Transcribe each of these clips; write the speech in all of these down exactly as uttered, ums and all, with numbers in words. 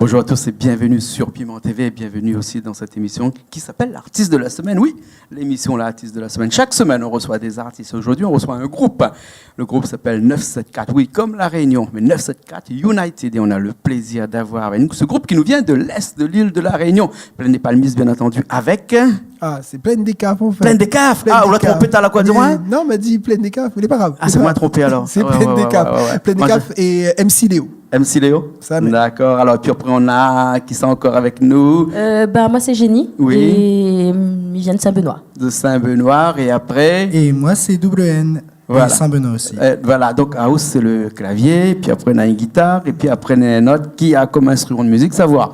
Bonjour à tous et bienvenue sur Piment T V, et bienvenue aussi dans cette émission qui s'appelle L'artiste de la semaine. Oui, l'émission L'artiste de la semaine. Chaque semaine, on reçoit des artistes. Aujourd'hui, on reçoit un groupe. Le groupe s'appelle neuf sept quatre. Oui, comme La Réunion, mais neuf sept quatre United. Et on a le plaisir d'avoir avec nous ce groupe qui nous vient de l'est de l'île de La Réunion. Plaine des Palmistes, bien entendu, avec... Ah, sé Plaine des Cafes, an fèt. Plaine des Cafes. Ah, ou la tronpé talèr, koi, di amoin ? Non, ma di Plaine des Cafes, mé lé pa grav. Ah, sé moin la tronpé alor. Sé Plaine des Cafes. Plaine des Cafes é, euh, M C Léo. M C Léo ? Dakor. Alor, épi apré, nou na kisa ankor avèk nou ? Euh, ben, moi, c'est Jenny. Oui. Et, euh, je viens de Saint-Benoît. De Saint-Benoît, é apré ? Et moi, c'est W N, de Saint-Benoît aussi. Euh, voilà, donk, ah, ou sé le klavié, épi apré, nou na in gitar, épi apré, nou na in ot ki a kom instriman de mizik, sa voi.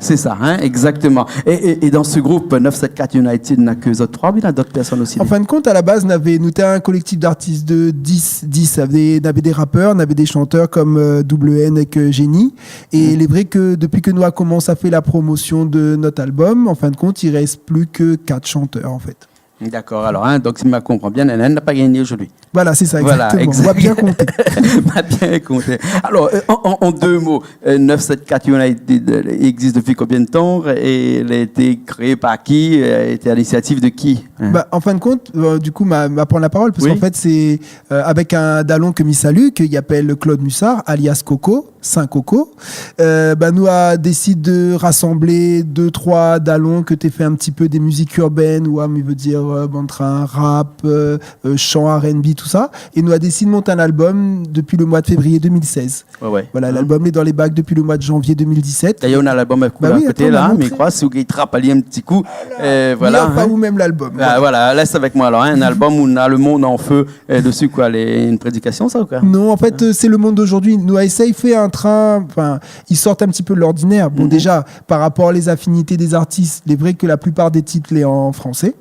Sé sa, hein, exactement. Et, et, et dans ce groupe neuf sept quatre United, na ke zot troi, oubien na d'ot pèrsone osi ? An fin de kont, a la baz, navé, nou té in kolèktif d'artis de dis, dis, navé, navé dé rapèr, navé dé shantèr kom, euh, W N avèk, euh, Jenny. É lé vré ke dopi ke nou la komans a fé la promosion de nout album, an fin de kont, i rès pli ke kat shantèr, an fèt. Dakor, alor, hein, donk, si ma konpran bien, Nénène la pa gingné zordi. Voilà, sé sa, exactement. Ou la bien konté. Ma bien konté. Alor, euh, an, an, an dé mo, euh, neuf sept quatre United, euh, i égzis dopi konbien de tan é la été kréé par ki, euh, été à l'initiative de ki, hein ? Ba, an fin de kont, euh, du kou, ma, ma pran la parol, parske an fèt, sé, euh, avèk in dalon ke mi salu, ke i apèl Claude Mussard, alias Coco, Saint Coco. Euh, ba, nou la désid de rasanblé dé, troi dalon ke té fé in ti pé dé mizik irbèn, ou, mi vé dir, euh, bann trin rap, euh, euh, shan R and B, tousa. É nou la désid mont in album dopi le moi de févrié deux mille seize. Ouais, ouais. Voilà, l'album lé dan lé bak dopi le moi de janvié deux mille dix-sept. D'ailleurs, nou na l'album avèk ou la, koté la, mé mi kroi, si ou gingn trap ali in ti kou, euh, voilà, hein. Ou mèm l'album. Ah, voilà, lès avèk moin alor, hein. In album ousa na le monn an fé, euh, dési, koi, lé, in prédikasion, sa, ou koi ? Non, an fèt, euh, sé le monn d'ojourdui. Nou la éséy fé in trin, anfin, i sort in ti pé de l'ordinèr. Bon, déza, par rapor a lé afinité dé zartis, lé vré ke la plipar dé tit lé an fransé.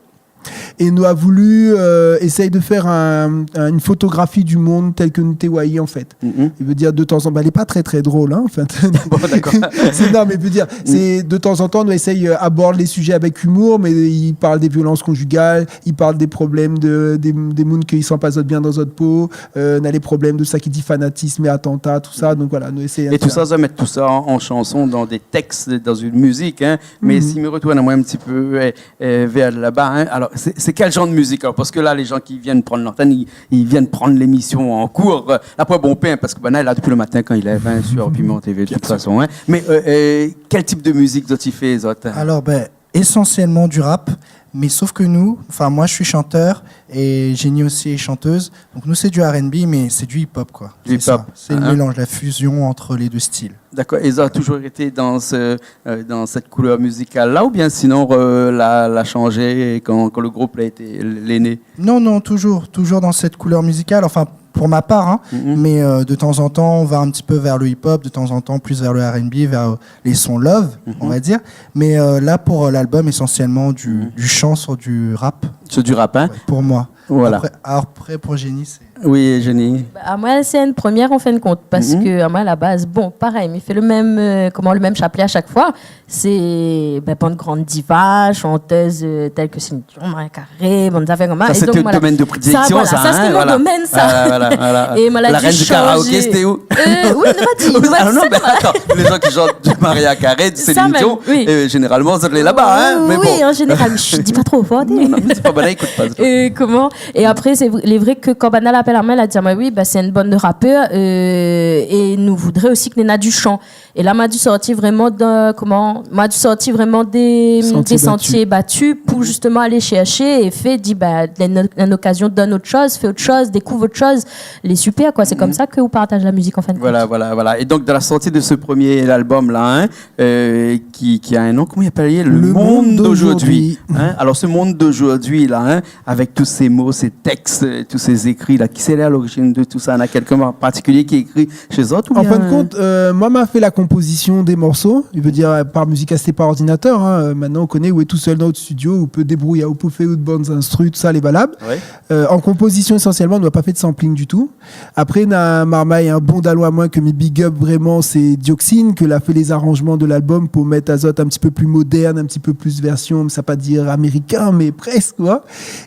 É nou la voulu, euh, éséy de fé in, in, in fotografi du monn tèl ke nou té woiyé, an fèt. I vé dir, de tan zan tan, ba, lé pa trè, trè drol, hein, an fèt. Bon, dakor. Sé, non, mé vé dir, sé de tan zan tan, nou éséy, euh, abord lé sujé avèk imour, mé i parl dé violans konjugal, i parl dé problèm de, dé, dé moun ki san pa zot bien dan zot po, euh, na lé problèm de sa ki di fanatism é atanta, tousa. Donk voilà, nou éséy... É tousa, zot i mèt tousa an, an shanson, dan dé tèks, dan in mizik, hein. Mé si mi retourn amoin in ti pé, euh, euh, vèr laba, hein. Alor, sé, sé kèl janr de mizik, alor ? Parske la, lé jan ki vien pran l'antèn, i, i vien pran lémision an kour. Euh, apré, bon, pin, parske, ben, la, dopi le matin, kan i lèv, hein, sur Piment T V, de tout fason, hein. Mé, euh, euh, kèl tip de mizik zot i fé, zot ? Alors, ben, essentiellement du rap, mais sauf que nous, enfin, moi, je suis chanteur et Jenny aussi est chanteuse, donc nous, c'est du R and B, mais c'est du hip-hop, quoi. Du hip-hop, hein. C'est ça. C'est le mélange, la fusion entre les deux styles. D'accord. Et ça a toujours été dans ce, euh, dans cette couleur musicale-là, ou bien sinon, euh, la, la changé quand, quand le groupe a été, l'est né ? Non, non, toujours, toujours dans cette couleur musicale. Enfin, pour ma part, hein, mais, euh, de temps en temps, on va un petit peu vers le hip-hop, de temps en temps, plus vers le R and B, vers, euh, les sons love, on va dire. Mais, euh, là, pour, euh, l'album, essentiellement du, du chant sur du rap. Sur du rap, hein ? Ouais, pour moi. Voilà. Après, après, pour Jenny, c'est... Oui, Jenny. Ba, amoin, sé in promié, an fin de kont, parske, amoin, a la baz, bon, parèy, mi fé le mèm, euh, koman, le mèm shaplé a shak foi. Sé, ben, bann gran diva, shantèz, euh, tèl ke Céline Dion, Mariah Carey, bann zafèr konmsa. Sa, sé out domèn de prédiléksion, sa, hein, voilà. Sa, sé mon domèn, sa. Voilà, voilà, voilà. La reine du karaoké, sété ou ? Euh, oui, nou va di, nou va di sa, non, mé atann, lé jan ki shant du Mariah Carey, du Céline Dion, euh, zénéralman, zot lé laba, hein, mé bon. Oui, an zénéral, mi di pa tro for. Non, non, mé sé pa bann-la i ékout pa. Euh, koman ? É apré, sé vré, lé vré ke kan banna la apèl amoin, la di amoin, oui, ba, sé in bann de rapèr, euh, é nou voudré osi ke néna du shan. É la, ma di sorti vréman de, koman, ma di sorti vréman dé, dé santié batu pou zistoman alé shèrshé é fé, di, ba, in, in okazion, donn ot shoz, fé ot shoz, dékouv ot shoz. Lé super, koi. Sé konmsa ke ou partaz la mizik, an fin de kont. Voilà, voilà, voilà. Et donc, dans la sortie de ce premier album-là, hein, euh, qui, qui a un nom, comment il appelle ? Le Monde d'aujourd'hui. Hein ? Alors, ce Monde d'aujourd'hui, là, hein, avec tous ces mots, ces textes, euh, tous ces écrits-là, qui c'est à l'origine de tout ça ? Néna kèlkin an partikilié ki ékri shé zot, ou bien ? An fin de kont, euh, moin, ma fé la konpozision dé morso, i vé dir, euh, par mizik asisté par ordinatèr, hein. Euh, mintnan, ou koné, ou lé tousèl dan out studio, ou pé débrouyé, ou pé fé out bann instru, tousa, lé valab. Ouais. Euh, an konpozision, ésansièlman, nou la pa fé de sampling ditou. Apré, na marmay, in bon dalon amoin ke mi big up vréman, sé Dioxine, ke la fé lé zaranjman de l'album pou mèt azot in ti pé pli modèrn, in ti pé pli vèrsion, sa pa dir amérikin, mé prèsk, koi.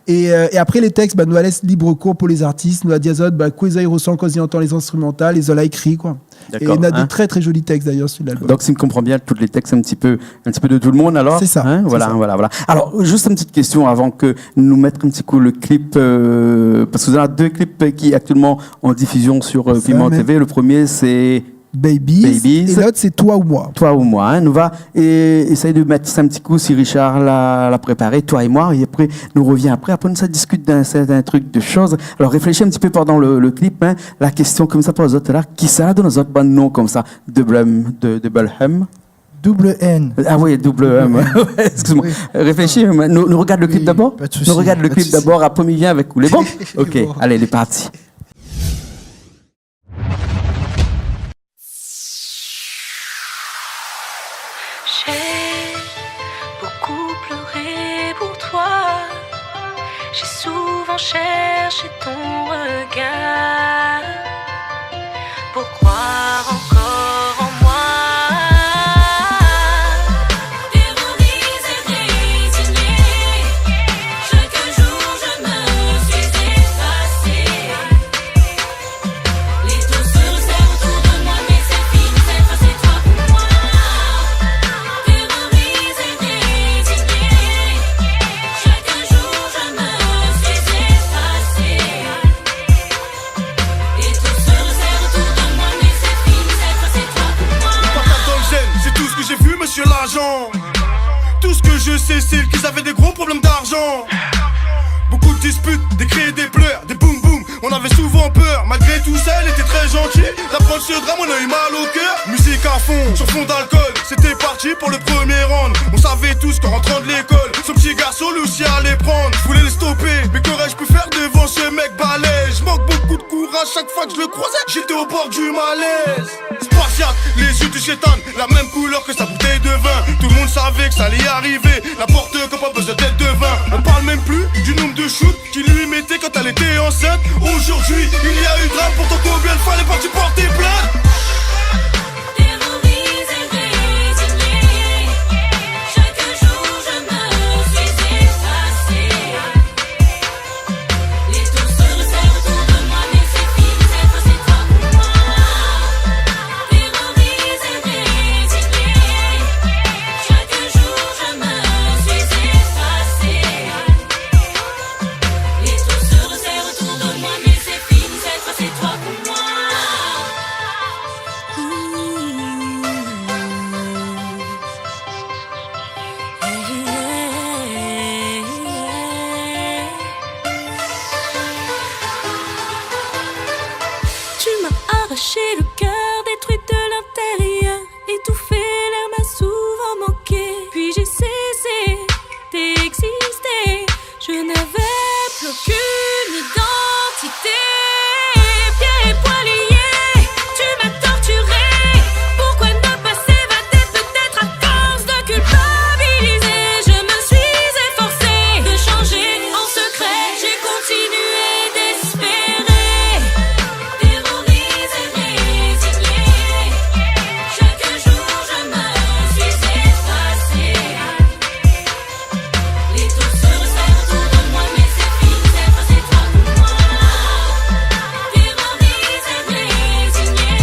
É, euh, é apré, lé tèks, ba, nou la lès lib kour pou lé zartis, nou la di azot, ba, kosa zot i resan kan zot i antann lé zinstrimantal, é zot la ékri, koi. D'accord, hein. Et il y a des très, très jolis textes, d'ailleurs, sur l'album. Donc, si je comprends bien, tous les textes, un petit peu, un petit peu de tout le monde, alors, hein, voilà, voilà, voilà. C'est ça, c'est ça. Alors, juste une petite question avant que nous mettre un petit coup le clip, euh, parce que vous avez deux clips qui est actuellement en diffusion sur, euh, Piment T V. Le premier, c'est Babies. Babies. Et l'autre, c'est Toi ou Moi. Toi ou Moi, hein. Nou va, euh, essayer de mettre ça un petit coup si Richard l'a, l'a préparé, Toi et Moi, et après, nou revien après. Après, nou sa discute d'un certain truc de choses. Alors, réfléchis un petit peu pendant le, le clip, hein. La question konmsa pou zot la, kisa la donn azot bann non konmsa, Double M, de, Double M ? Double N. Ah oui, Double M. Double M. Excuse-moi. Oui. Réfléchis, mais nou, nou regard le clip d'abord. Oui, pas de souci, pas de souci. Nou regard le clip d'abord, après mi vien avèk ou. Lé bon ? Ok, bon. Allez, lé parti. J'ai beaucoup pleuré pour toi. J'ai souvent cherché ton regard pour croire encore en moi. Terrorisée, résignée, chaque jour je me suis effacée. Les tours se resserrent autour de moi, mais c'est fini, cette fois c'est toi pour moi. Terrorisée, résignée, chaque jour je me suis effacée. Les tours se resserrent autour de moi, mais c'est fini, cette fois c'est toi pour moi. Les patates dans le gène, c'est tout ce que j'ai vu, monsieur l'agent. Tout ce que je sais, c'est qu'ils avaient des gros problèmes d'argent. Beaucoup de disputes, des cris et des pleurs, des boum boum. On avait souvent peur, malgré tout ça, elle était très gentille. D'apprendre ce drame, on a eu mal au cœur. Musique à fond, sur fond d'alcool, c'était parti pour le premier round. On savait tous qu'en rentrant de l'école, ce petit garçon, lui aussi, allait prendre. Je voulais le stopper, mais qu'aurais-je pu faire devant ce mec balèze ? Je manque beaucoup de courage, chaque fois que je le croisais, j'étais au bord du malaise. Spartiate, les yeux du shétan, la même couleur que sa bouteille de vin. Tout le monde savait que ça allait arriver. N'importe quoi, pas besoin d'être devin. On parle même plus du nombre de shoots qu'il lui mettait quand elle était enceinte. Aujourd'hui, il y a eu drame, pourtant combien de fois elle est partie porter plainte ? Terrorisée, résignée, chaque jour je me suis effacée. Les tours se resserrent autour de moi, mais c'est fini, cette fois c'est toi pour moi. Terrorisée, résignée, chaque jour je me suis effacée. Les tours se resserrent autour de moi, mais c'est fini, cette fois c'est toi pour moi. Tu m'as arraché le cœur, détruit de l'intérieur, étouffé, l'air m'a souvent manqué, puis j'ai cessé d'exister. Je n'avais plus aucune identité. Pieds et poings liés, tu m'as torturé. Pourquoi ne pas s'évader, peut-être à force de culpabiliser ? Je me suis efforcée de changer en secret. J'ai continué d'espérer. Terrorisée, résignée, chaque jour je me suis effacée. Les tours se resserrent autour de moi, mais c'est fini, cette fois c'est toi pour moi. Terrorisée, résignée,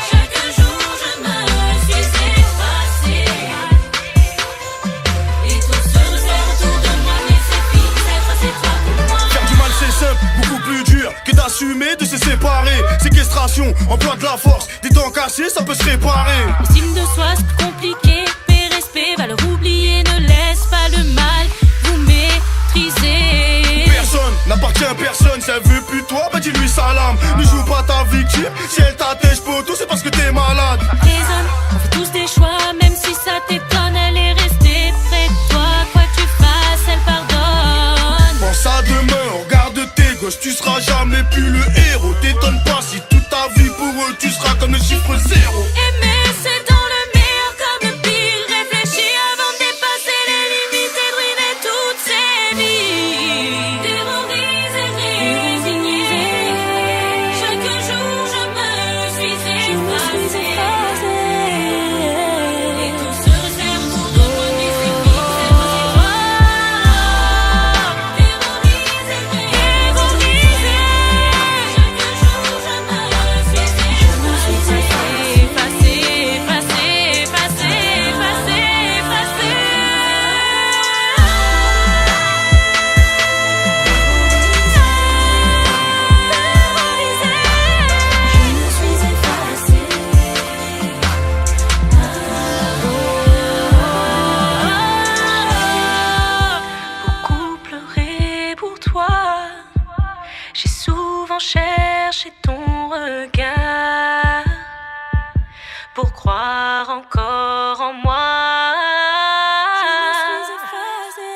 chaque jour je me suis effacée. Les tours se resserrent autour de moi, mais c'est fini, cette fois c'est toi pour moi. Faire du mal c'est simple, beaucoup plus dur que d'assumer de se séparer. Séquestration, emploi de la force, des dents cassées, ça peut se réparer. Estime de soi, c'est compliqué. Paix, respect, valeur oubliée, ne laisse pas le mal vous maîtriser. Personne n'appartient à personne, si elle veut plus de toi, bah dis-lui salam. Ne joue pas ta victime, si elle t'attache poteau, c'est parce que t'es malade. Raisonne, on fait tous des choix, même si ça t'étonne, elle est restée près de toi. Quoi que tu fasses, elle pardonne. Pense à demain, regarde tes gosses, tu seras jamais plus le héros. T'étonne pas si toute ta vie pour eux, tu seras comme le chiffre zéro. Aimer, c'est dans le meilleur comme le pire. Réfléchis avant de dépasser les limites et de ruiner toute sa vie. Terrorisée, résignée, chaque jour je me suis effacée. Chercher ton regard pour croire encore en moi. Je me suis effacée.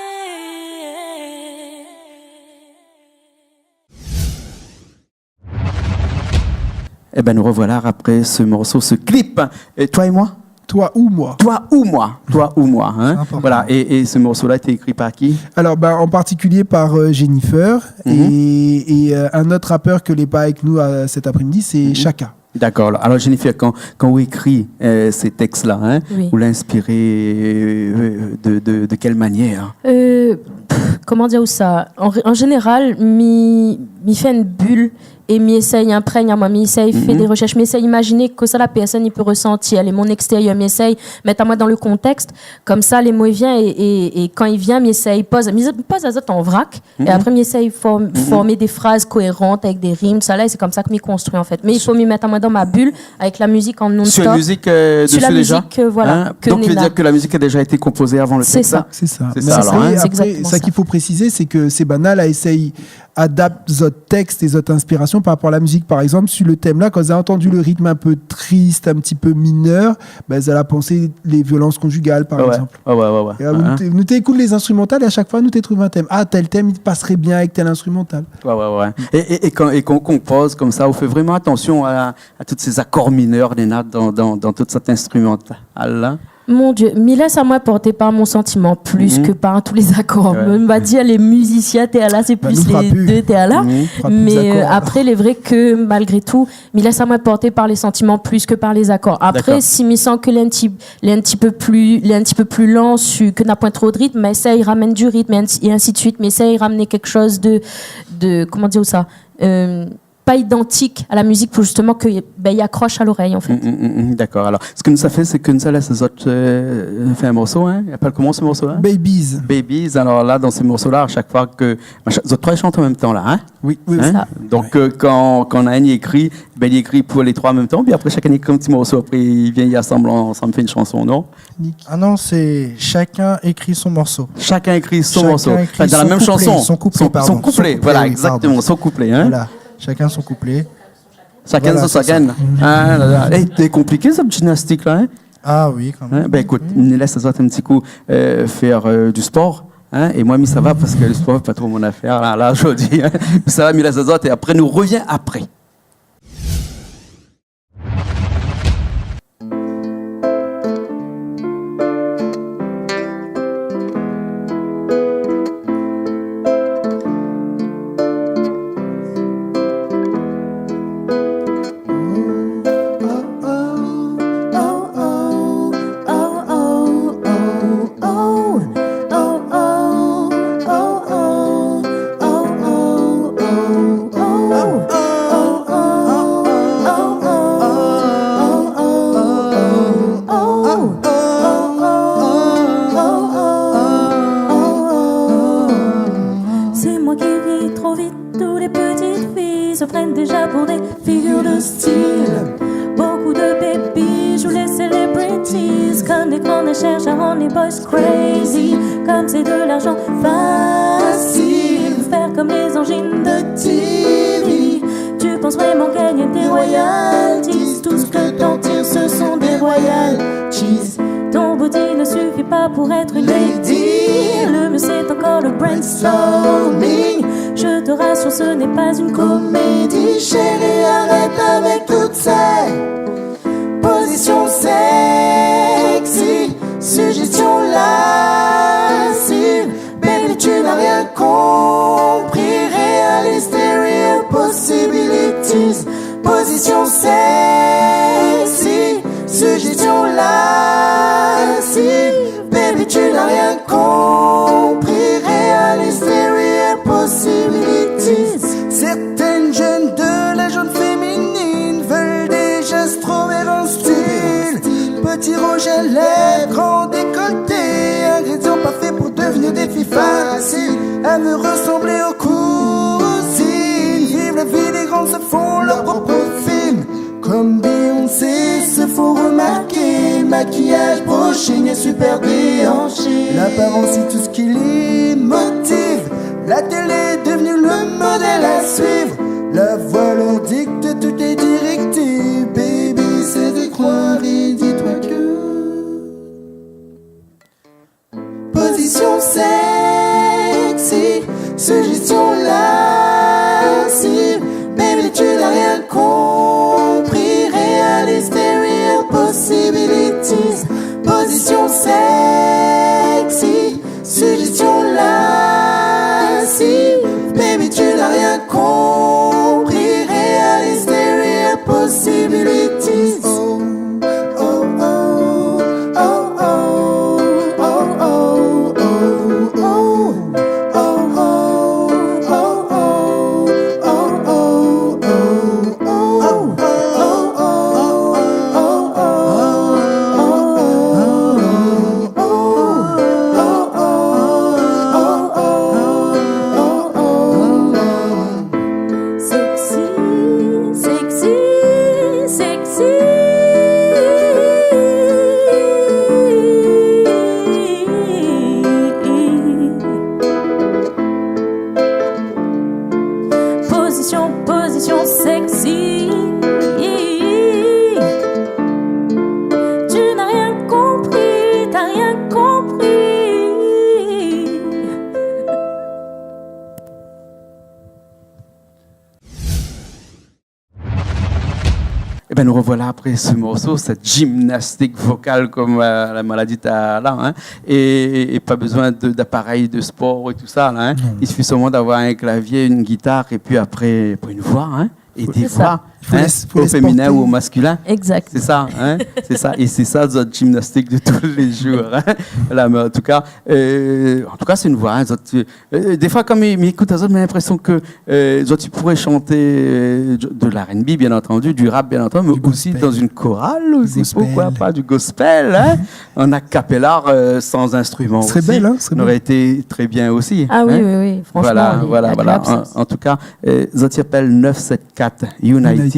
Eh ben, nous revoilà après ce morceau, ce clip. Et toi et moi ? Toi ou moi. Toi ou moi. Toi ou moi, hein. C'est important. Voilà. Et, et ce morceau-là a été écrit par qui ? Alors, ben, en particulier par, euh, Jennifer et, et, euh, un autre rappeur que lé pa avec nous, euh, cet après-midi, c'est Chaka. D'accord. Alors, Jennifer, quand, quand ou ékri, euh, ces textes-là, hein, ou lé inspiré, euh, de, de, de quelle manière ? Euh, pff, koman dir sa ? An, an zénéral, mi, mi fé in bul é mi éséy inprègn amoin, mi éséy fé dé roshèrsh, mi éséy imaziné kosa la pèrsone i pé resantir, lé monn ékstérièr, mi éséy mèt amoin dan le kontèks. Komsa, lé mo i vien é, é, é kan i vien, mi éséy poz, mi poz azot an vrak. É apré, mi éséy form-, formé dé fraz koéran avèk dé rim, sa la, é sé komsa ke mi konstrui, an fèt. Mé i fo mi mèt amoin dan ma bul, avèk la mizik an non-stop. Sur une musique, euh, dessus déjà ? Sur la musique, euh, voilà, hein ? Donc, tu veux dire que la musique a déjà été composée avant le texte, hein ? C'est ça. C'est ça. Mais alors, hein ? C'est exactement ça. Après, ce qu'il faut préciser, c'est que sé banna la éséy adapt zot tèks é zot inspirasion par rapor a la mizik. Par égzanp, sur le tèm la, kan zot la antann le ritm in pé trist, in ti pé minèr, ben, zot la pansé lé violans konjigal, par égzanp. Ouais, ouais, ouais, ouais. É, euh, nou té, nou té ékout lé instrimantal é a shak foi, nou té trouv in tèm. Ah, tèl tèm, i pasré bien avèk tèl instrimantal. Ouais, ouais, ouais. É, é, é kan, é kan ou konpoz komsa, ou fé vréman atansion a, a tout sé zakor minèr néna dan, dan, dan tout sèt instrimantal la ? Mon Dieu, mi lès amoin porté par mon santiman plis ke par tout lé zakor. Ouais. Mi va dir lé mizisien té la, sé plis lé dé té la. Mé, euh, apré, lé vré ke malgré tou, mi lès amoin porté par lé santiman plis ke par lé zakor. Apré, si mi san ke lé in ti, lé in ti pé pli, lé in ti pé pli lan, su, ke na poin tro de ritm, mé sa i ramèn du ritm, é insi, é insi de suit. Mé sa i ramèn kékshoz de, de, koman dir sa, euh, pa idantik a la mizik pou zistoman ke, ben, i akrosh a lorèy, an fèt. Mm, mm, mm, mm, dakor. Alor, sak nou sa fé, sé ke nou sa lès azot, euh, fé in morso, hein. I apèl koman se morso-la ? Babies. Babies. Alor la, dan se morso-la, a shak foi ke, machin, zot troi i shant an mèm tan la, hein ? Oui, oui, oui. Hein ? Sa. Donk, euh, kan, kan néna inn i ékri, ben, li ékri pou lé troi an mèm tan, pi apré, shakinn i ékri in ti morso, apré, i vien, i asanm ansanm, i fé in shanson, non ? Ah non, sé shakinn ékri son morso. Shakinn ékri son morso. Shakinn ékri son kouplet, son kouplet, pardon. Enfin, dan la mèm shanson. Son, son kouplet, voilà, oui, pardon. Exactement, son kouplet, hein. Voilà, shakinn son kouplet. Shakinn son shakinn. Voilà, sé sa. Ah la la. Eh, sé konpliké, sèt jimnastik-la, hein ? Ah oui, kan mèm. Hein ? Ben, ékout, mi lès azot in ti kou, euh, fé, euh, du spor, hein ? É moin, mi sava, parske le spor, pa tro mon afèr, la, la, zordi, hein. Sa va, mi lès azot, é apré, nou rovien apré. C'est moi qui vis trop vite, toutes les petites filles se prennent déjà pour des figures de style. Beaucoup de babies jouent les celebrities, comme des grandes cherchent à rendre les boys crazy. Comme c'est de l'argent facile, faire comme les angines de T V. Tu penses vraiment gagner des royalties ? Tout ce que t'en tires, ce sont des royalties. Ton body ne suffit pas pour être une lady. Le mieux, c'est encore le brainstorming. Je te rassure, ce n'est pas une comédie. Chérie, arrête avec toutes ces positions sexy, suggestions lascives. Baby, tu n'as rien compris. Réalise tes real possibilities. Position sexy, suggestion lascive. Baby, tu n'as rien compris. Réalise tes real possibilities. Certaines jeunes de la gente féminine veulent déjà se trouver un style. Petit rouge à lèvres, grand décolleté, ingrédients parfaits pour devenir des filles faciles. Elles veulent ressembler aux cousines, vivre la vie des grands, se font leur propre film. Comme Beyoncé se font remarquer, maquillage, brushing et super déhanché. L'apparence, c'est tout ce qui les motive. La télé est devenue le modèle à suivre. La voix leur dit Ben, nous revoilà après ce morceau, cette gymnastique vocale, comme, euh, la maladie t'a là, hein, et, et pas besoin de, d'appareils de sport et tout ça, là, hein. Non. Il suffit seulement d'avoir un clavier, une guitare, et puis après, après une voix, hein, et des voix, hein, au féminin ou au masculin. Faut laisser porter. Exact. C'est ça, hein, c'est ça. Et c'est ça, notre gymnastique de tous les jours, hein. Là, mais en tout cas, euh, en tout cas, c'est une voix, hein, zot, euh, défoi, kan mi, mi ékout azot, mi na linprésion ke, euh, zot i pouré shanté, euh, de, de l'R and B, bien entendu, du rap, bien entendu, mais aussi dans une chorale aussi, pourquoi pas, du gospel, hein, en a cappella, euh, sans instrument aussi. Serait belle, hein, serait belle. Aurait été très bien aussi, hein. Ah oui, oui, oui, franchement, il y a de l'absence. Voilà, voilà, voilà. En, en tout cas, euh, zot i apèl neuf sept quatre United, United.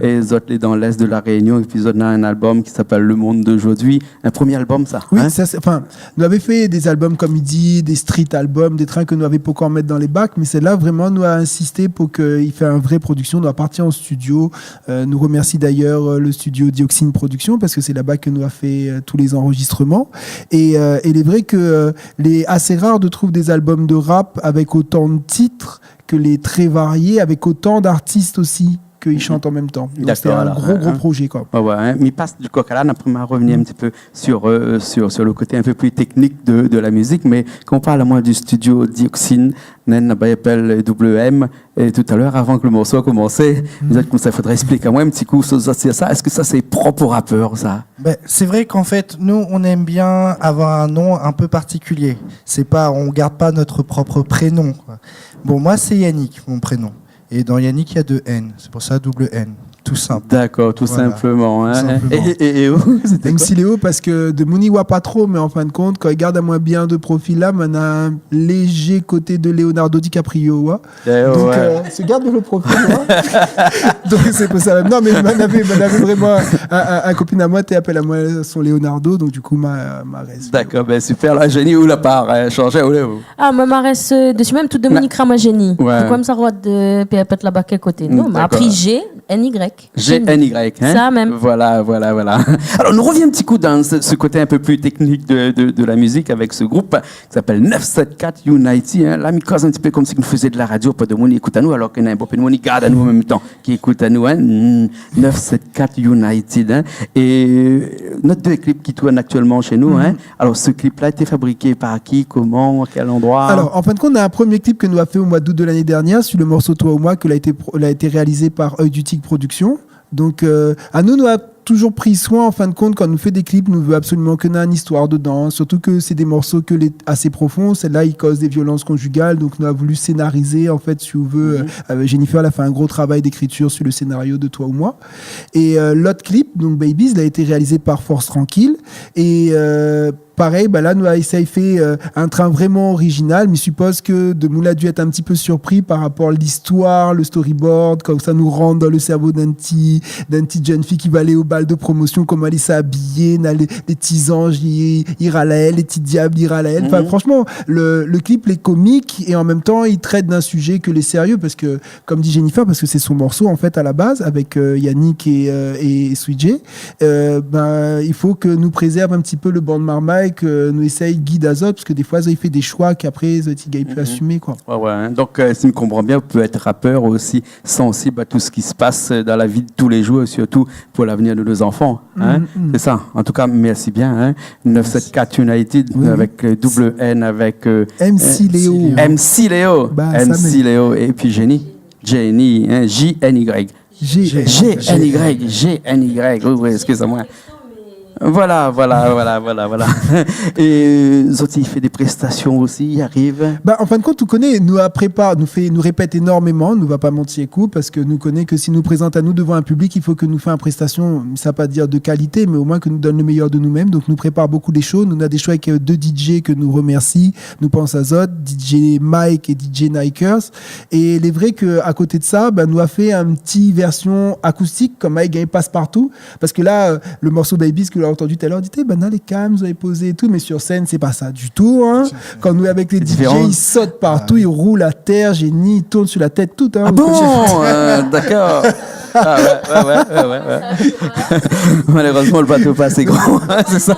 Et zot lé dan l'est de La Réunion, et puis zot néna un album qui s'appelle Le Monde d'Aujourd'hui, un premier album, ça, hein ? Oui, sa sé, anfin, nou lavé fé dé album, kom i di, dé street album, dé truk ke nou lavé pankor mèt dan lé bak, mé sèt-la, vréman, nou la insisté pou ke i fé in vré prodiksion. Nou la parti an studio. Euh, nou remèrsi d'ayèr, euh, le studio Dioxine Production, parske sé laba ke nou la fé, euh, tout lé zanrozistroman. É, euh, é lé vré ke, euh, lé asé rar de trouv dé album de rap avèk otan de tit, ke lé trè varié, avèk otan d'artis osi ke i shant an mèm tan. Donk, sété in gro, gro projé, koi. Dakor, ouais, ouais. Ouais, ouais, hein. Mi pas du coq à l'âne, après, on va revenir un petit peu sur, euh, sur, sur le côté un peu plus technique de, de la musique, mais kan ou parl amoin du studio Dioxine, néna, ba, i apèl W M, et tout à l'heure, avant que le morceau a commencé, zot la di konmsa, fodré èksplik amoin in ti kou, sa, sa, sa, èske sa, sé prop o rapèr, sa ? Ben, c'est vrai qu'en fait, nous, on aime bien avoir un nom un peu particulier. C'est pas, on garde pas notre propre prénom, quoi. Bon, moi, c'est Yannick, mon prénom. Et dans Yannick, il y a deux N. C'est pour ça, double N. Tout simple. D'accord, tout simplement, hein. Voilà. Tout simplement. Et, et, et, et vous, c'était quoi ? M C Léo, parske demoun i voi pa tro, mé an fin de kont, kan i gard amoin bien de profil la, mi néna in lézé koté de Leonardo DiCaprio, ouais. Eh ouais. Donk, euh, sé gard lo profil, ouais. Donk, sé pou sa mèm. Non, mé mi navé, mi navé vréman in, in, in kopine amoin té i apèl amoin son Leonardo, donk du kou, ma, ma rès. Dakor, ben, super. La, Jenny, ou la pa, euh, shanzé, ou lé ou ? Ah, moin, ma rès, euh, dési mèm, tout demoun i kri amoin Jenny. Ouais. Poukosa mi sar rod de pèpèt laba kèl koté ? Non, ma la pri G N Y. Dakor. G N Y, hein ? Sa mèm. Voilà, voilà, voilà. Alors, nou revien in ti kou dan se, se koté in pé pli teknik de, de, de la mizik avèk se group ki apèl neuf sept quatre United, hein. La, mi koz in ti pé konmsi nou té fé de la radio pou demoun i ékout anou, alor ke néna bonpé demoun i gard anou an mèm tan, ki ékout anou, hein. Mm, neuf sept quatre United, hein. É, euh, nou na dé klip ki tourn aktièlman shé nou, hein. Mhm. Alors, ce clip-là a été fabriqué par qui, comment, à quel endroit ? Alors, en fin de compte, on a un premier clip que nous avons fait au mois d'août de l'année dernière sur le morceau Toi ou Moi, que l'a été pro-, l'a été réalisé par Œil du Tigre Productions. Donc, euh, anou, nou la toujours pris soin, en fin de compte, kan nou fé dé clip, nou vé absolument ke néna in istoir dedan, surtout ke sé dé morso ke lé asé profon. Sèt-la, i koz dé violans konjigal, donk nou la voulu sénarizé, en fait, si ou vé, euh, Jennifer, èl la fé in gro travay d'écriture sur le scénario de Toi ou Moi. É, euh, lot clip, donk Babies, la été réalizé par Force Tranquille. É, euh, parèy, ba la, nou la éséy fé, euh, in truk vréman orijinal, mé mi sipoz ke demoun la di èt in ti pé sirpri par rapor listoir, le storyboard, konmsa nou rant dan le sèrvo d'in ti, d'in ti jenn fi ki va alé o bal de promosion, koman èl i sa abiyé, na lé, lé ti zanj, i, i ral aèl, lé ti diab, i ral aèl. Anfin, fransman, le, le clip lé komik é an mèm tan, i trèt d'in sijé ke lé sérié, parske kom di Jennifer, parske sé son morso, an fèt, a la baz, avèk, euh, Yannick é, euh, é Sweet J, euh, bin, i fo ke nou prézèrv in ti pé le ban marmay, ke nou éséy gid azot, parske défoi, zot i fé dé shoi k'apré, zot i gingn pi asimé, koi. Ouais, ouais, hein. Donk, euh, si mi konpran bien, ou pé èt rapèr osi sansib a tout sak i pas dan la vi de tou lé zour, é sirtou pou lavnir de nout zanfan, hein. Sé sa. An tou ka, mèrsi bien, hein. Neuf sept quatre United, avèk, euh, double N, avèk, euh, M C Léo. M C Léo. Ba, sa mèm. M C Léo, é pi Jenny. Jenny, hein, J N Y. J N Y, J N Y, oui, oui, excusez-moi. Voilà, voilà, voilà, voilà, voilà. É zot i fé dé prestasion osi, i ariv ? Ba, an fin de kont, ou koné, nou la prépar, nou fé, nou répèt énormeman, nou va pa manti ékout, parske nou koné ke si nou prézant anou devan in piblik, i fo ke nou fé in prestasion, sa pa dir de kalité, mé omoin ke nou donn le méyèr de nou mèm. Donk nou prépar bonpé de shoz. Nou na dé shoz avèk, euh, dé D J ke nou remèrsi, nou pans azot, D J Mike é D J Nikers. É lé vré ke, a koté de sa, ba, nou la fé in ti vèrsion akoustik, kom i gingn pas partou. Parske la, euh, le morso Babies ke ou la antandu talèr, ou di, « Té, banna lé kalm, zot lé pozé é tout », mé sur sèn, sé pa sa ditou, hein. Kan nou lé avèk lé D J, i sot partou, i roul atèr, Jenny i tourn sur la tèt, tout, hein. Ah bon ? Euh, dakor. Ah ouais, ouais, ouais, ouais, ouais, ouais. Malérèzman, le plato pa asé gran, sé sa.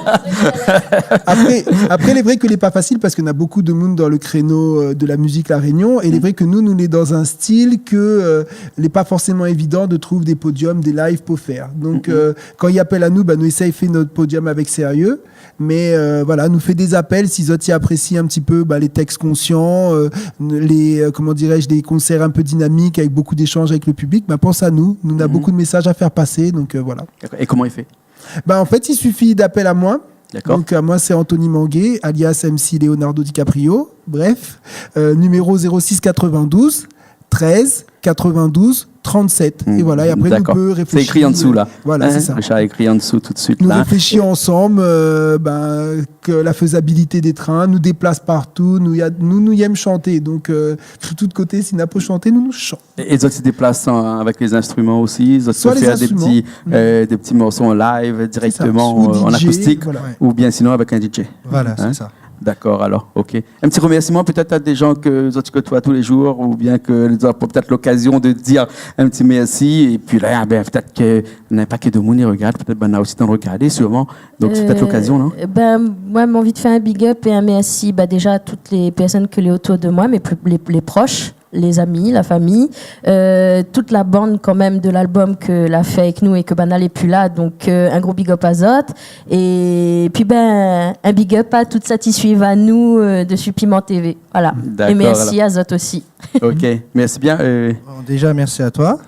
Apré, apré, lé vré ke lé pa fasil parske na bonpé de moun dan le kréno, euh, de la mizik La Rényon, é lé vré ke nou, nou lé dan in stil ke, euh, lé pa forséman évidan de trouv dé podium, dé live pou fèr. Donk, euh, kan i apèl anou, ben, nou éséy fé nout podium avèk sérié. Mé, euh, voilà, nou fé dé apèl, si zot i aprési in ti pé, ben, lé tèks konsian, euh, lé, euh, koman diré-j, dé konsèr in pé dinamik avèk bonpé d'échanj avèk le piblik, ben, pans anou. Nou, nou na bonpé de mésaz a fèr pasé, donk, euh, voilà. Dakor. É koman i fé ? Ben, an fèt, i sifi d'apèl amoin. Dakor. Donk, amoin, sé Anthony Mangué, alias M C Leonardo DiCaprio. Bref, euh, numéro zéro six quatre-vingt-douze, treize, quatre-vingt-douze, trente-sept. É voilà, é apré, nou pé réfléshi, euh, voilà, sé sa. Dakor. Sé ékri an dsou, la. Hein ? Richard la ékri an dsou tout de suite, la. Nou réfléshi ansanm, euh, ben, ke la fézabilité dé trin, nou déplas partou, nou, i a, nou, nou yèm shanté. Donk, euh, tout, tout koté, si na pou shanté, nou, nou shant. É, é zot i déplas an, avèk lé zinstriman osi, zot i pé fé dé ti, euh, dé ti morso an live dirèkteman, euh, an akoustik, oubien sinon avèk in D J. Soi lé zinstriman, le D J, voilà. Voilà, sé sa. Hein ? Dakor, alor, OK. In ti remèrsiman pétèt a dé jan ke zot i kotoy tou lé jour, oubien ke zot na pétèt lokazion de dir in ti mèrsi, épi la, ben, pétèt ke na pa ke de moun i rogard, pétèt banna osi i regard, sirman. Donk, sé pétèt lokazion, non ? Euh, ben, moin, mi anvi fé in big up é in mèrsi, ben, déja a tout lé pèrsone ke lé otour de moin, mé pli, lé, lé prosh, lé zami, la fami, euh, tout la bann kanmèm de lalbom ke la fé avèk nou é ke banna lé pi la. Donk, euh, in gro big up a zot. Épi, ben, in big up a tout sak i suiv anou, euh, dsi Piment T V. Voilà. Dakor, alor. É mèrsi a zot osi. OK, mèrsi bien, euh. Bon, déjà, merci à toi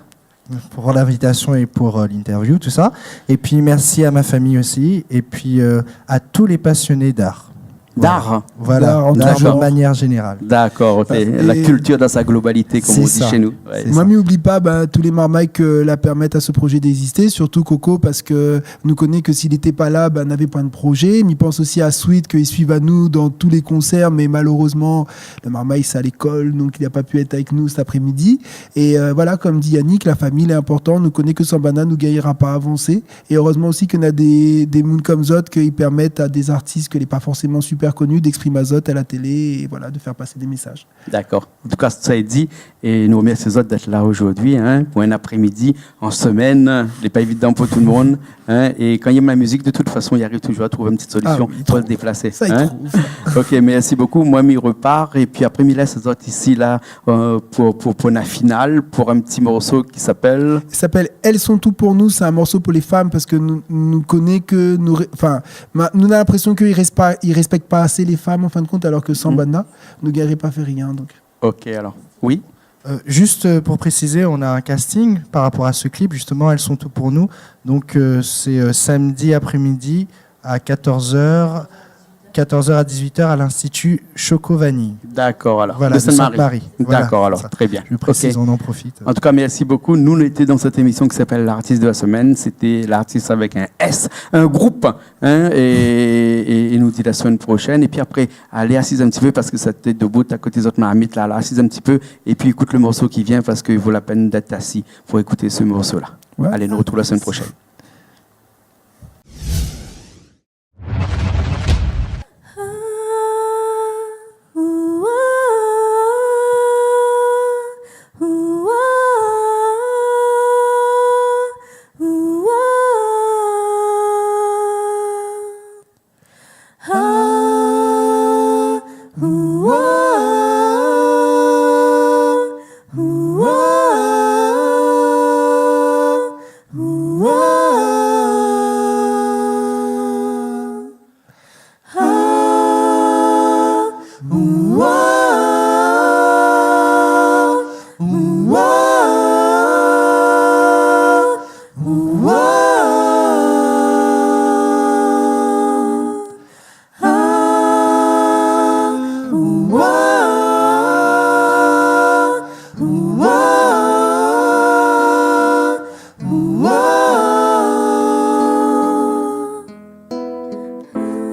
pour l'invitation et pour, euh, l'interview, tout ça. Et puis, merci à ma famille aussi. Et puis, euh, à tous les passionnés d'art. D'art. Voilà. D'art, d'art en tout genre. Voilà, d'une manière générale. Dakor, OK. La culture dans sa globalité, comme on dit chez nous. Sé sa. Ouais. Sé sa. Moin, mi oubli pa, ben, tout lé marmay ke la pèrmèt a se projé d'égzisté, sirtou Coco, parske nou koné ke si li té pa la, ben, navé poin de projé. Mi pans osi a Sweet, ke i suiv anou dan tout lé konsèr, mé malérèzman, le marmay sa lékol, donk li la pa pu èt avèk nou sèt aprémidi. É, euh, voilà, kom di Yannick, la fami lé inportan. Nou koné ke san banna, nou gingnra pa avansé. É erèzman osi ke na dé, dé moun kom zot ke i pèrmèt a dé zartis ke lé pa forséman super koni d'èksprim azot a la télé é, voilà, de fèr pasé dé mésaz. Dakor. An tou ka, sa lé di, é nou remèrsi azot d'èt la zordi, hein, pou in aprémidi an semèn. Lé pa évidan pou tout le moun, hein, é kan i yèm la mizik, de tout fason, i ariv toujour a trouv in ti solision pou déplasé, hein. Ah oui, i trouv. Sa, i trouv. OK, mèrsi bokou. Moin, mi repar, épi apré, mi lès azot isi la, euh, pou, pou, pou la final, pou in ti morso ki apèl... I apèl Elles sont tout pour nous, sé in morso pou lé fanm, parske nou, nou koné ke nou ré-, anfin, ma-, nou na linprésion ke i rès pa, i rèspèk pa asé lé fanm, an fin de kont, alor ke san banna, nou gingnré pa fé rien, donk. OK, alors. Oui. Euh, juste, euh, pour préciser, on a un casting par rapport à ce clip, justement, Elles sont tout pour nous. Donc, euh, c'est, euh, samedi après-midi à quatorze heures, quatorze heures à dix-huit heures à l'Institut Choco Vanille. D'accord, alors. Voilà, de Sainte-Marie. Voilà, c'est ça. D'accord, alors, très bien. Je précise, on en profite. OK. En tout cas, merci beaucoup. Nous, on était dans cette émission qui s'appelle L'artiste de la semaine. C'était l'artiste avec un S, un groupe, hein, et, et, et nous dit la semaine prochaine. Et puis après, alé asiz in ti pé parske sa té debout a koté zot marmit la, alé asiz in ti pé, épi ékout le morso ki vien parske i vo la pèn d'èt asi pou ékout se morso la. Ouais. Alé, nou retrouv la semaine prochaine.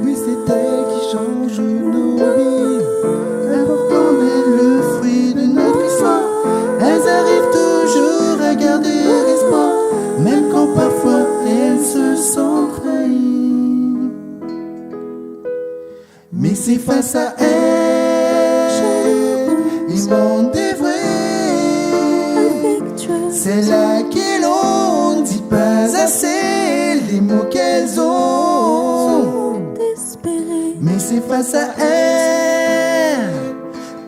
Oui, c'est elles qui changent nos vies. Important, mais le fruit de notre histoire. Elles arrivent toujours à garder l'espoir, même quand parfois elles se sentent trahies. Mais c'est face à elles, ils sont dévoués. Celles-là qui l'ont C'est face à elle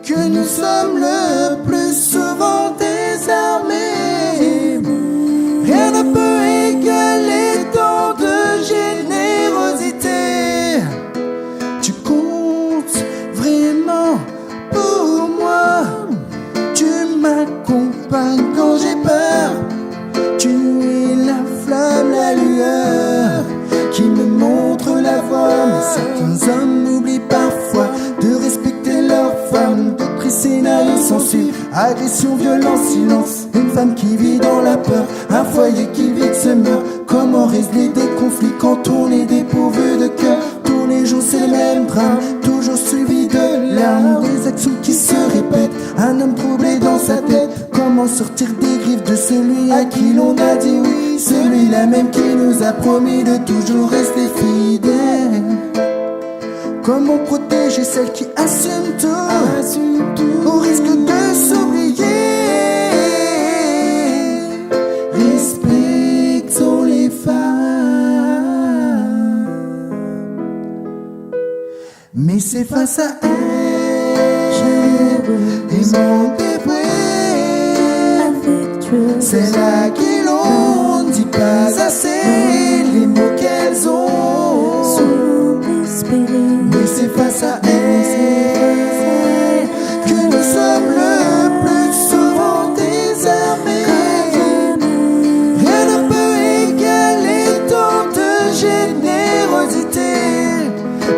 que nous sommes le plus souvent désarmés. Rien ne peut égaler tant de générosité. Tu comptes vraiment pour moi. Tu m'accompagnes quand j'ai peur. Tu es la flamme, la lueur qui me montre la voie. Mais certains hommes oublient parfois de respecter leur femme. D'autres scénarios s'ensuivent. Agression, violence, silence. Une femme qui vit dans la peur. Un foyer qui vide se meurt. Comment régler des conflits quand on est dépourvu de cœur ? Tous les jours c'est le même drame, toujours suivi de larmes. Des actions qui se répètent, un homme troublé dans sa tête. Comment sortir des griffes de celui à qui l'on a dit oui ? Celui-là même qui nous a promis de toujours rester fidèle. Comment protéger celle qui assume tout, au risque de s'oublier ? Respectons les femmes. Mais c'est face à elle, aimante et vraie, celle à qui l'on ne dit pas assez les mots qu'elles ont. Mais c'est face à elle que nous sommes le plus souvent désarmés. Rien ne peut égaler tant de générosité.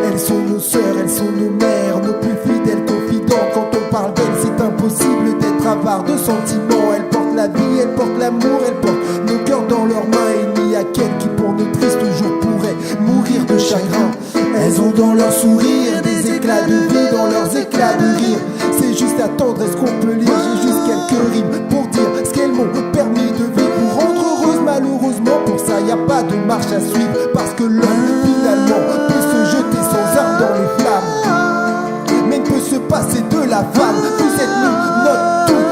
Elles sont nos sœurs, elles sont nos mères, nos plus fidèles confidents. Quand on parle d'elles, c'est impossible d'être avare de sentiments. Elles portent la vie, elles portent l'amour, elles portent nos cœurs dans leurs mains. Il n'y a qu'elles qui, pour nos tristes jours, pourraient mourir de chagrin. Elles ont dans leur sourire des éclats de vie, dans leurs éclats de rire. C'est juste la tendresse qu'on peut lire, j'ai juste quelques rimes pour dire ce qu'elles m'ont permis de vivre, pour rendre heureuse. Malheureusement, pour ça, y a pas de marche à suivre, parce que l'homme, finalement, peut se jeter sans armes dans les flammes, mais ne peut se passer de la femme. Vous êtes nous, notre tout,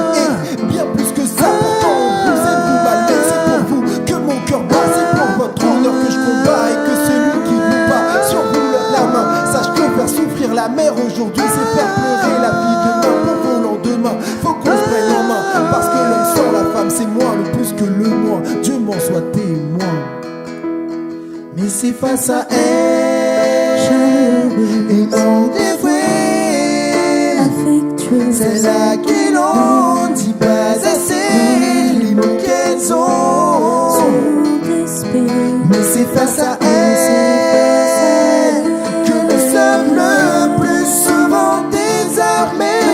et bien plus que ça. Pourtant, on vous aime, vous, malgré, c'est pour vous que mon cœur bat. C'est pour votre honneur que je combats, et que celui qui vous bat surveille la main sache que faire souffrir la mère aujourd'hui, c'est faire pleurer la fille demain. Pour vos lendemains, faut qu'on se prenne en main, parce que l'homme sans la femme, c'est moins le plus que le moins. Dieu m'en soit témoin. Mais c'est face à elle, aimante et vraie, celle à qui l'on ne dit pas assez les mots qu'elles ont. Mais c'est face à elle que nous sommes le plus souvent désarmés.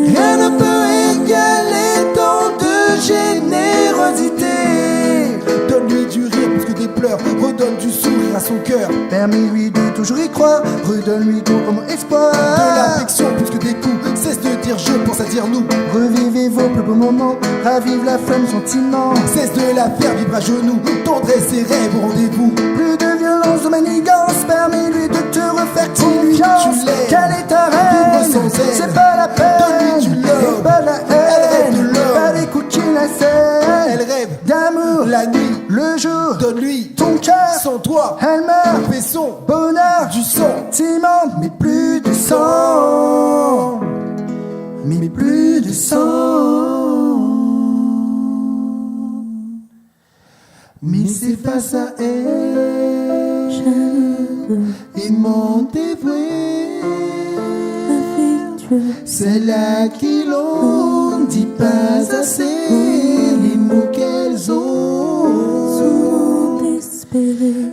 Rien ne peut égaler tant de générosité. Donne-lui du rire plus que des pleurs, redonne du sourire à son cœur. Permets-lui de toujours y croire, redonne-lui goût comme espoir. De l'affection plus que des coups, cesse de dire je, pense à dire nous. Revivez vos plus beaux moments, ravive la flamme sentiment. Cesse de la faire vivre à genoux, tendresse et rêve au rendez-vous. Plus de violence, de manigance, permets-lui de te refaire confiance. Car elle est ta reine, c'est pas la peine, donne-lui du love, et pas la haine, elle rêve de l'homme, pas les coups qui la scène. Elle rêve d'amour, la nuit, le jour, donne-lui ton cœur, son toit, elle meurt, fait son bonheur, du sang, sentiment, mais plus de sang, mais plus de sang. Mais c'est face à elle, aimante et vraie, celle à qui l'on ne dit pas assez les mots qu'elles ont.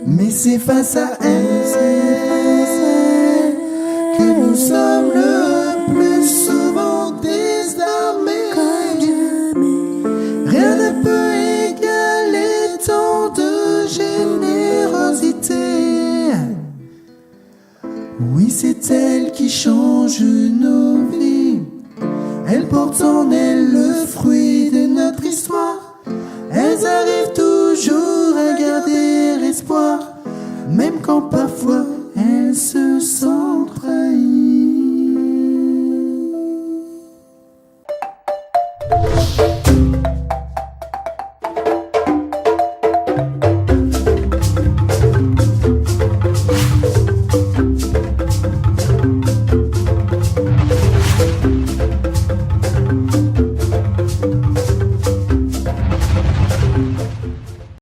Mais c'est face à elle que nous sommes le plus souvent désarmés. Rien ne peut égaler tant de générosité. Oui, c'est elle qui change nos vies. Elle porte en elle le fruit de notre histoire. Elles arrivent toujours à garder espoir, même quand parfois elles se sentent trahies.